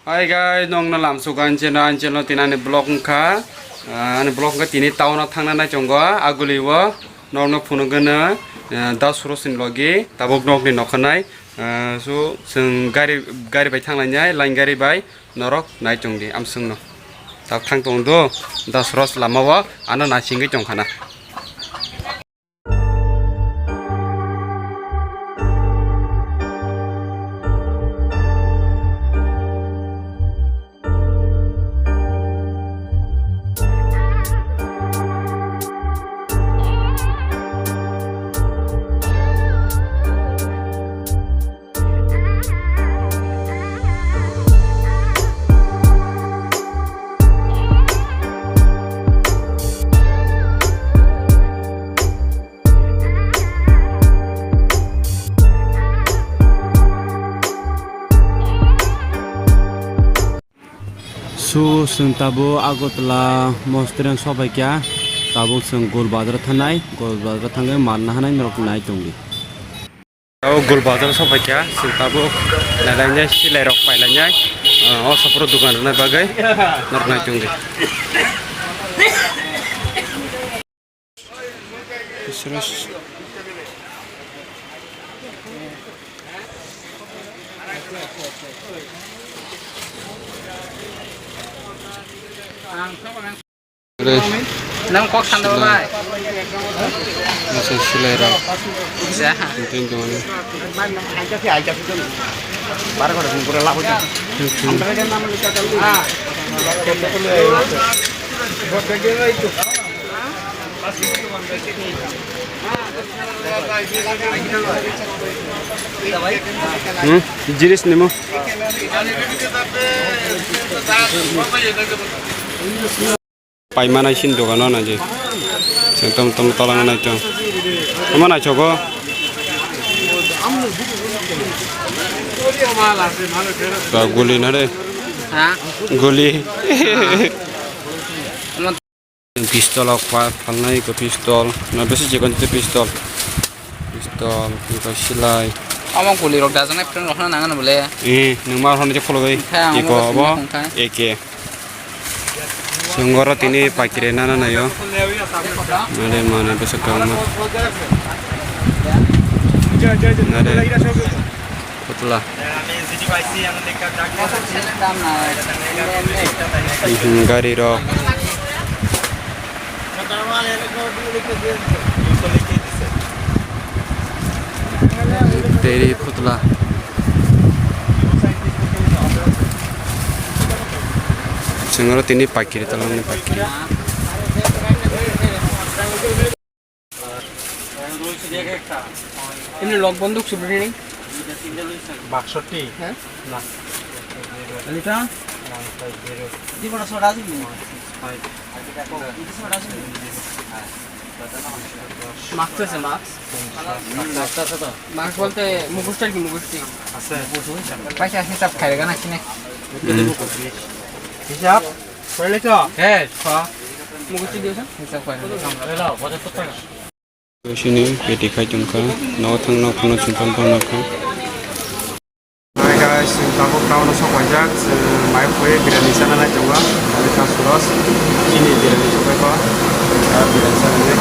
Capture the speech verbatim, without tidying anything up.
Hi guys, nokno lamsuk ancheno, ancheno tini ani vlog wngkha. Ah, ani vlog wngkha tini town o thangna naichongo, aguli o nokno phunukgwno, ah, das rosni logi, tabuk nokni nokhanai. Ah, so, chwng gari, gari bai thanglainai, line gari bai norok naichongdi amswngno. Tak thang tongdo, das ros lama o, ano naisingwi tongkhana. So, chwng tabuk Agartala Mostirang sobaikha, tabuk chwng Gol Bazar thanai, Gol Bazar thangwi mal nahanai norok nai tongdi. O Gol Bazar sobaikha, chwng tabuk nailainai, silairok pailainai, ah, o sopro dukan rwnai bagwi norok nai tongdi. Nang kok sanda ba bai? Masa silai rok. Ja. Penting tuh mana? Bar kok pura laku. Hmm, jinis nimo. Paimana isin dogano naji. Seng tom tom tolang nai tong. Ama nai chogo. Ba guli na re. Ha? Guli. Pistol rok pha-, phalnai ko pistol. Na besi chikon te pistol. Pistol, pistol silai. Ama guli rok dajaknai friend rok hana nangan bole. Eh, nang mar hon je kholo gai. Kha, ama Iko bo abo. Sini kong kha. Eke. Sungoro tini pakire nana nayo. Mane mane besi kang ma. Nare. Putla. Mhm, gari rok. Teri putla. Sengoro tini pakiri talangni pakiri. এমনি লক বন্ধ সুবিধা নেই? বাষট্টি? হ্যাঁ। না। এটা? না, এটা zero। দিব না, সোডা আছে কি? One six five। এটা সোডা আছে কি? মাস্ক আছে, মাস্ক? মাস্ক আছে তো? মাস্ক বলতে মুখোশটা কি মুখোশ কি? আছে। পয়সা হিসাব খাইবে না কিনে? হুম। হিসাব? হ্যাঁ। মুখোশ দিয়েছেন? হিসাব খাইবে। Sini beti khai tongkha, nogo thang nogo phano chwng phano tongkha. Hi guys, chwng tabuk town o sok paijak, chwng mai khoi birani chana nai tongo, ani ta suros, chini birani sok paikha, ah, birani chana nai.